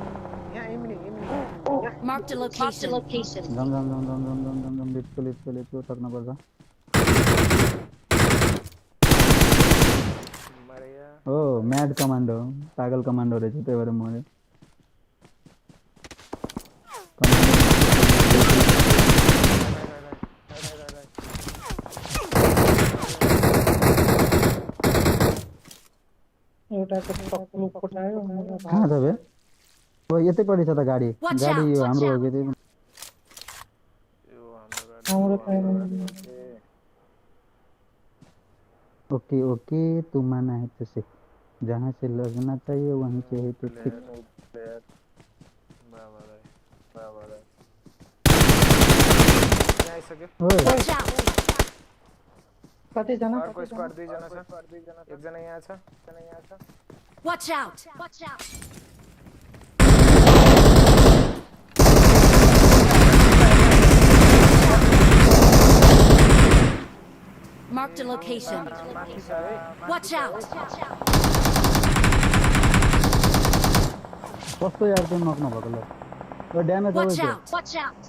यहाँ इमली इमली। Marked a location. जम जम जम जम जम जम जम जम let's go let's go let's go ठक्नुपर्छ। मर गया। हो म्याड कमान्डो पागल कमान्डो रहेछ त्यही भएर मऱ्यो। भाइ भाइ भाइ भाइ भाइ भाइ। एउटाको टक्लु फुटायो मलाई कहाँ छ बे? ओ यतैपट्टि छ त गाडी। Watch गाडी out, यो watch हाम्रो हो out. कि त्यही? यो हाम्रो गाडी हाम्रो हो, त हाम्रो गाडी हो। ओके ओके तू माना है तुझे। जहाँ से लगना चाहिए वहीं से है तो ठीक। यहाँ आइसक्यो। Watch out! कति जना? अर्को स्क्वाड दुई जना छ, एकजना यहाँ छ, एकजना यहाँ छ। Watch out! Watch out! Marked a location. माथि छ है। Watch out! कस्तो यार त्यो नक नभएको ल ओ ड्यामेज हो Watch त्यो। out! Watch out!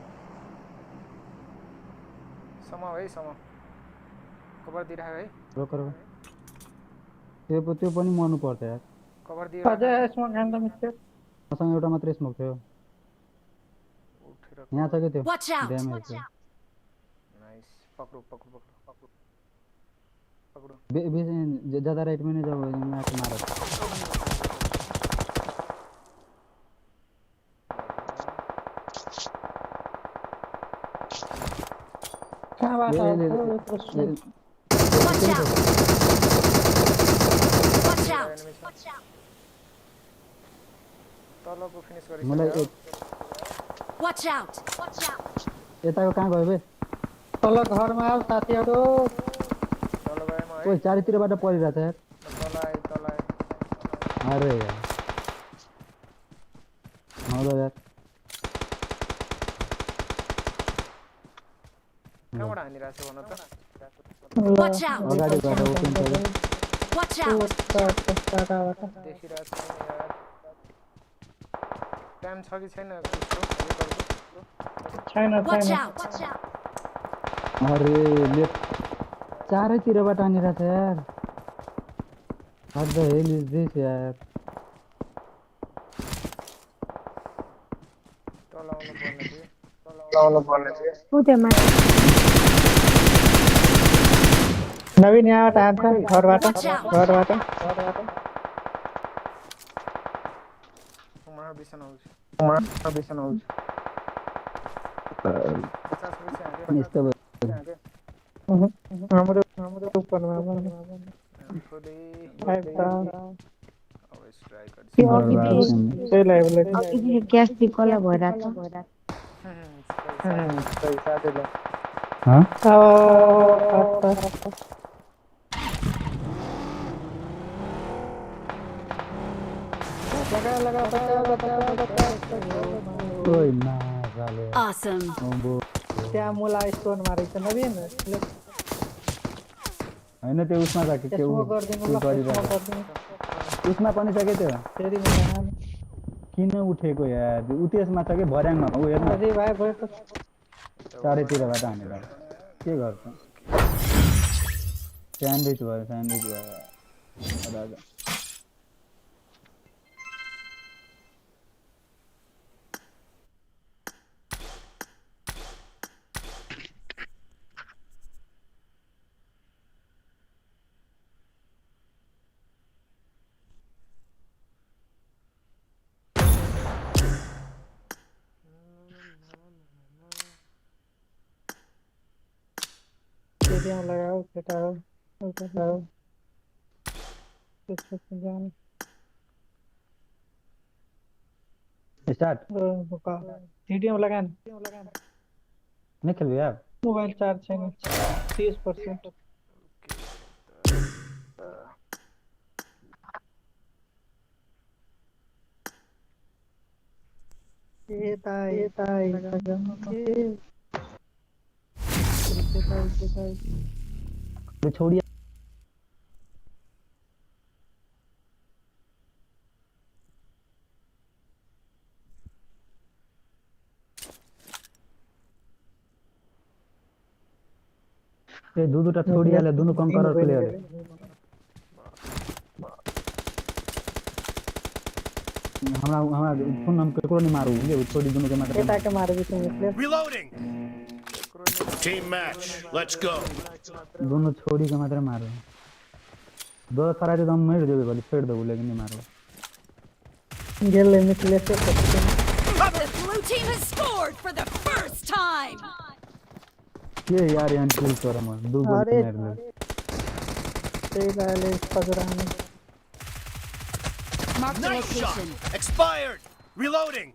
समाउ है, समाउ, कभर दिइराख है। रोक रोक, त्यो त्यो पनि मर्नु पर्छ यार। कभर दिएर अझै स्मोक हान्दा मित्र। मसँग एउटा मात्रै स्मोक थियो। उठेर यहाँ छ के त्यो? Watch out! Damage थियो। नाइस, पक्रो पक्रो पक्रो पक्रो पक्रो। ज्यादा राइट में नहीं जाओ, यहाँ आके मारो। कहाँबाट ले ले आएको? ले यत्रो ले। Watch out! Watch out! Enemy छ। तलको फिनिस मलाई गरिसक्यो। Watch out! Watch out! यताको कहाँ गयो बे? तल घरमा आऊ साथीहरू। तल गएँ म है। ओइ चारैतिरबाट परिरहेछ यार। म तल आएँ, तल आएँ। अरे यार नौलो यार। कहाँबाट हानिरहेको छ भन त? Watch out! अगाडि गएर ओपन छ। Watch out! टाटाबाट देखिरहेको छैन यार। टाइम छ कि छैन उसको रिकलको? छैन Watch छैन। out! Watch out! अरे लेफ्ट चारैतिरबाट हानिरहेछ यार। What the hell is this यार? तल आउनु पर्ने थियो, तल आउनु पर्ने थियो। ऊ त्यो माथि। नवीन यहाँबाट हान्छ घरबाट। Watch out! घरबाट। महाभिषण आउँछु, महाभिषण आउँछु। 50 पैसा हाल्यो। यस्तो भयो। हाम्रो हाम्रो उपरमा खोले फाइभ त। अब स्ट्राइक गर्छु। त्यो अघि त्यही लाइभले अघि ग्यास कसलाई भइरहेको छ? पैसा दिला। हँ? लगा लगा बचा बचा बचा। ओइ मासाले। Awesome. अम्बो। त्यहाँ मुला स्टोन मारेको छ नवीन। होइन त्यो उसमा छ कि के स्मोक गरिदिनु उ ल, स्मोक गरिरहेको गरिदिनु। उसमा पनि छ के त्यो? फेरि मलाई हान। किन उठेको यार? उ त्यसमा छ कि भर्याङमा, ऊ हेर्न। अझै भाइ भयो त। चारैतिरबाट हानेर के गर्छ? स्यान्डविच भयो, स्यान्डविच भयो। राजा स्टेडियम लगाऊ केटा हो, केटा हो। त्यसपछि जानु। स्टार्ट। स्टेडियम लगान। नहीं खेलबे यार? मोबाइल चार्ज छैन 30%। यता यता ए अरे छोड़िए। ए दु दुटा छोड़ी आले, दुनु कंकरर प्लेयर है। हमरा हमरा सुन, हम केकरो नहीं मारू बुझलियै? छोड़ी दुनु के मात्र। यता के मारबी तिमीले। Reloading. Team match. Let's go. दुनु छोड़ी के मात्र मारू। दो थरा तो हम मर जेबे भले, छोड़ देबू लेकिन नहीं मारू। गेलै मिथिलेश से। The blue team has scored for the first time. के यार यहाँ किल तोरा म दु गोली अरे मार ले। त्यही लागेले पजरामे। Marked a Nice shot. location. Expired. Reloading.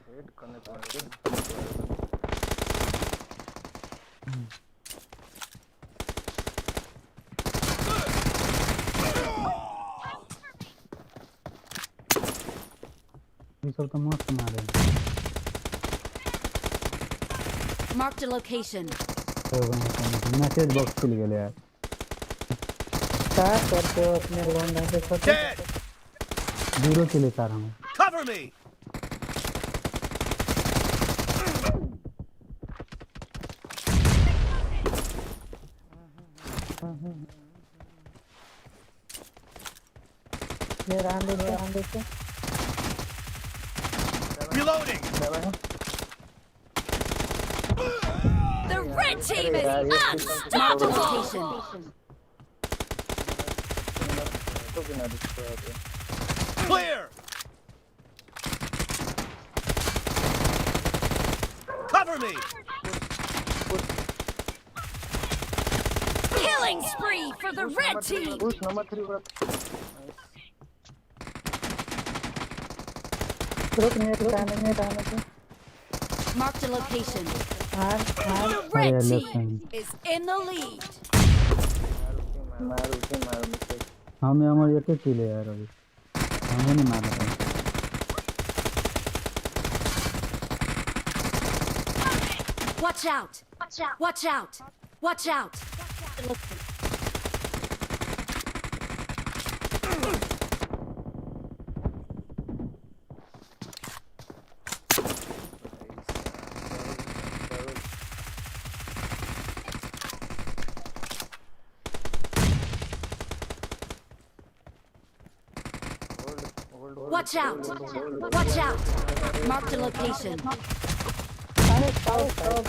Head connect मार। ई सब तो मस्त मारे। Marked a location. Message box खुल गेलै यार। का करते हो अपने लोन देखो। Dead. 0 किले चार हम। Cover me. ये राम देखो। Reloading. The red team is unstoppable. Clear. Cover me. Killing spree for the red team. Push number 3 ओकरा। रुक मेरे आने से। Marked a location. हार हार। The red अरे left team is in the lead. मार उसे मार मुझे। हम हमर एक किले यार, अभी हमें नहीं मारे। Watch out! Watch out! Watch out! Watch out! Watch out! Watch out! Marked a location. अरे सब सब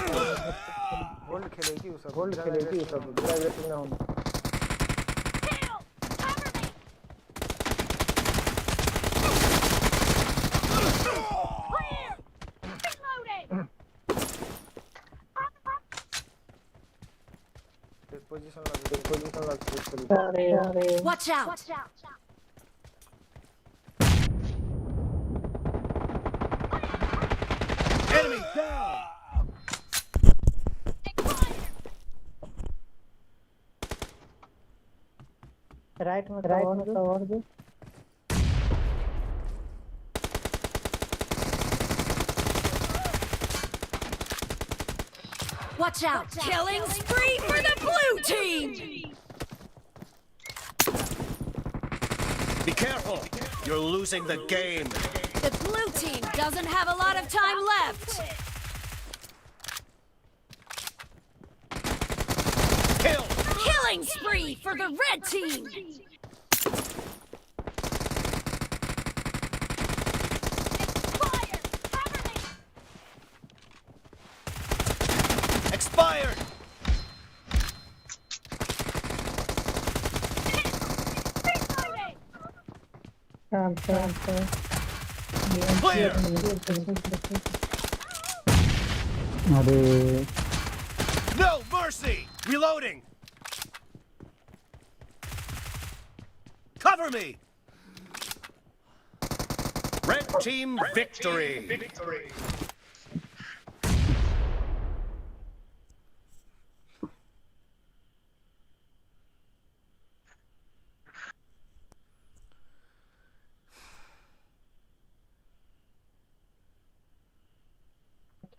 होल्ड खेलेगी उ सब, होल्ड खेलेगी उ सब, पूरा एग्रेसिव ना हो। पोजीशन लग, पोजीशन लग। अरे अरे। Watch out! Enemy down. Right में और दो। Watch out! Killing spree for the blue team. Be careful. You're losing the game. The blue team doesn't have a lot of time left. Kill. Killing spree for the red team. Expired. काम काम काम। Clear. अरे। No mercy. Reloading. Cover me. Red team victory.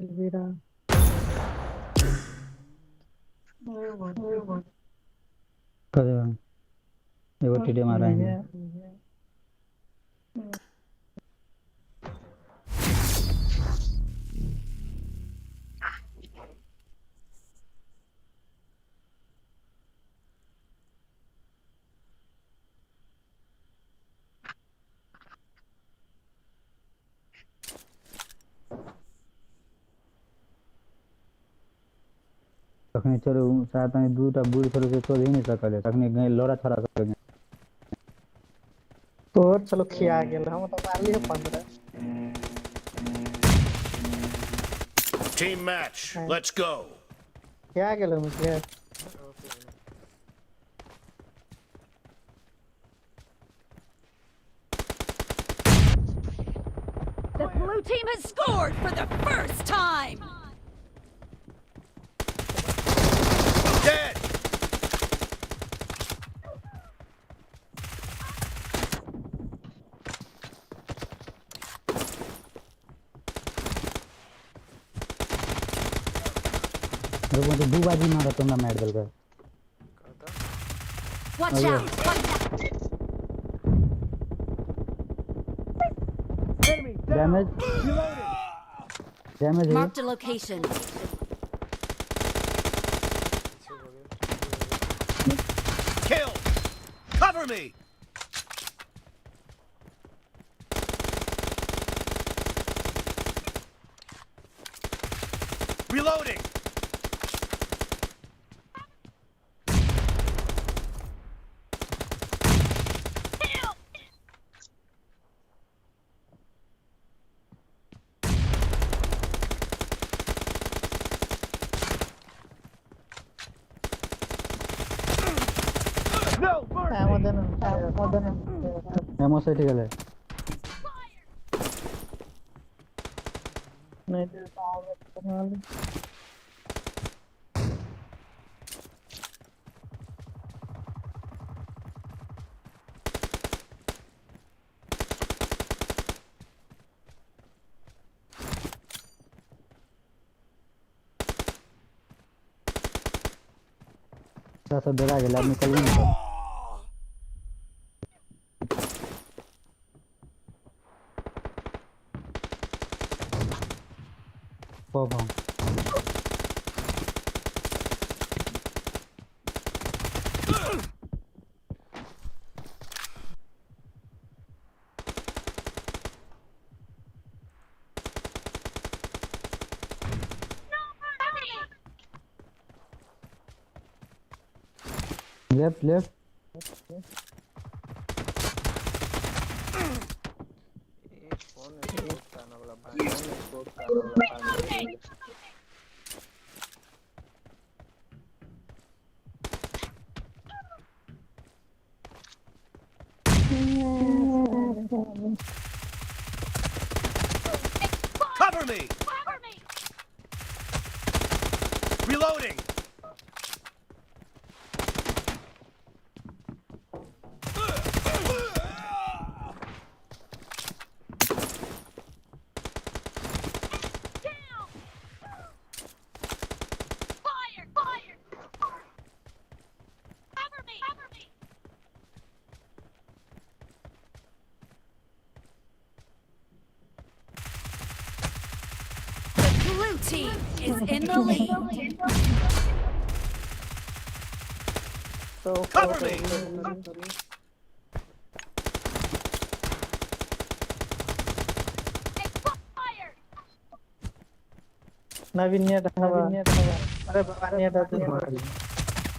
Elvira. कर एगो TD मारा है। तखने चलू साथ में दूटा बूढ़ छलो से चल ही नहीं सकल, तखने गए लड़ा छड़ा सकल। तोर चलो खिया गेल, हम तो मार लियो 15। Team match, let's go. खिया गेल मुझे। Offline. The blue team has scored for the first time. Dead. रुको तो दू बाजी मारा तुमरा मार देलकै। Watch out! Watch out! Damage damage है। Marked a location. Kill. Cover me. Reloading. No mercy. Ammo set गेलै। नहीं सब डरा गेलै, आब निकलबे नहि करत। पॉप हम लेफ्ट लेफ्ट। कौन है ताना वाला भाई? स्कोप ताना वाला भाई। Cover me. Reloading. The blue team is in the lead. तो Cover me. नवीन नेट हवा। अरे बाबा नेट है।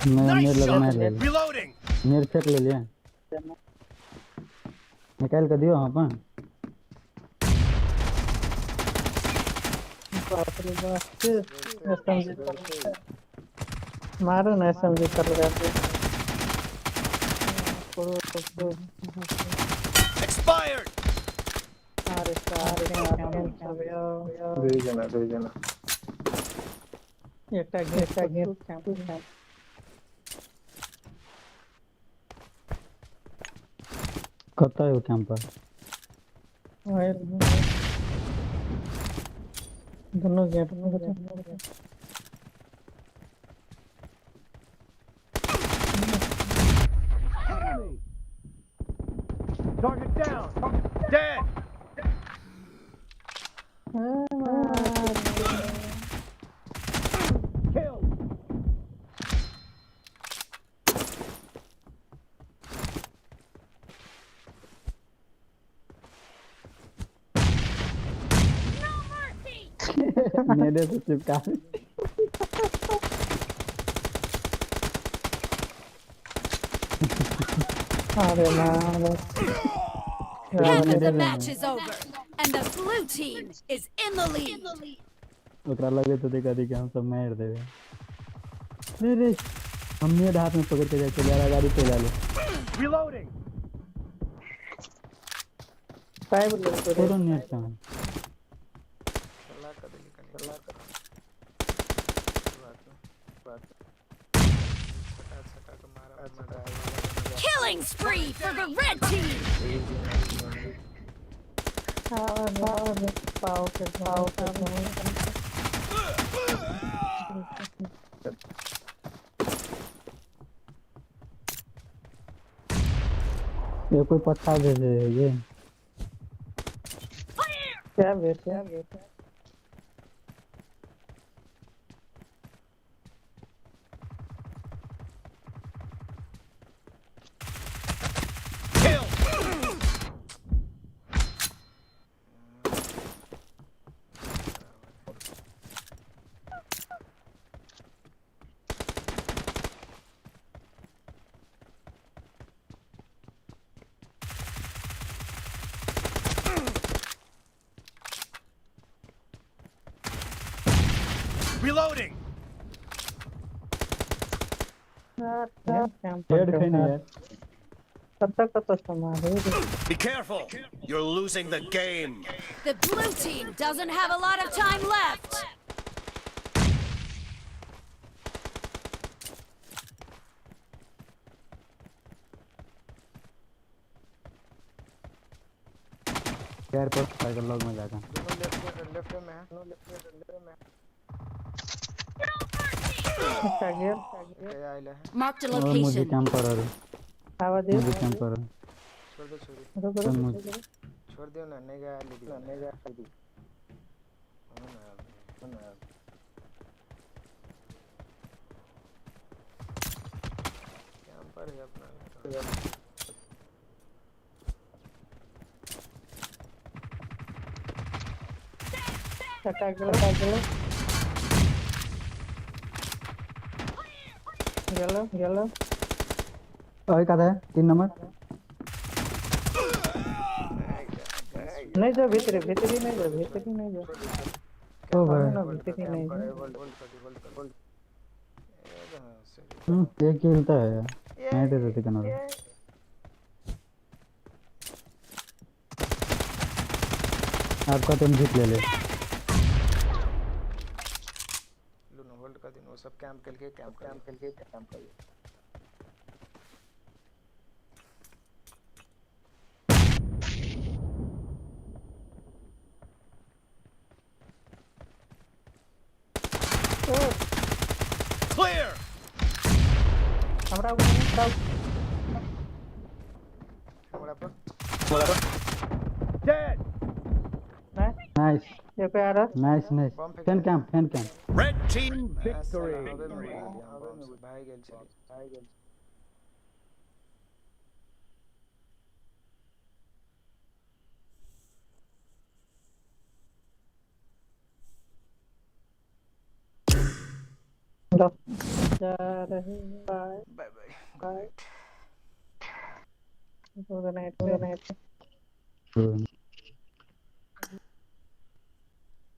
मैं Nice नेर लग shot. मार ले। Reloading. नेर फेंक ले लिया, निकाल के दियो हम अपन। बाप रे बाप, एसएमजी मारो ना, एसएमजी कर रहा है। Expired. अरे सारे दुईजना दुईजना एकटा घेर घेर कतऽ हो कैंपर? दोनों गेट में। Target down. Dead. Kill. मेरे से चिपका। अरे मार। Half of the match is over, and the blue team is in the lead. ओकरा लगे तो देखा देखी हम सब मार देबे। रे रे। हम नेट हाथ में पकड़ के जाए चले यार गाड़ी पे ले। Reloading. काय बोललो पूरा नेट का चला कर दिली कनी चला कर बात सटा सटा के मारा मारा। Killing spree for the red team. पाओ के पाओ के ये कोई पत्ता दे दे ये क्या बेटे बेटे Kill. Reloading. Head खाइन यार। कत कत समारे। Be careful. You're losing the game. The blue team doesn't have a lot of time left. यार पर साइकिल लॉग में जाकर दोनों लेफ्ट लेफ्ट में है, दोनों लेफ्ट लेफ्ट में है। आइला है। Marked a और मुझे location. काम पर रहे आवाज दे। मुझे काम पर छोड़ दो छोरी रुको चल रुको। मुझे छोड़ दियो ना नहीं गया लीदी नहीं गया लीदी हो ना कैंपर है अपना। सटा गेलो गेलो गेलो गेलो। ओए का है 3 नंबर नहीं जो भीतरी भीतरी नहीं जो भीतरी नहीं जो ओ भाई ना भीतरी नहीं जो। होल्ड होल्ड कर होल्ड कर होल्ड ए ये खेलता है यार नहीं दे देते कना आपका तुम जीत ले ले लो ना होल्ड कर दिन वो सब कैंप के कैंप कैंप के कैंप कर। Clear. हमरा हमरा हमरा पर Dead. Nice ये पे आ रहा। Nice nice fan camp fan camp. Red team victory. भाई गेल छली भाई गेल। जा रहे bye bye bye bye good night good night.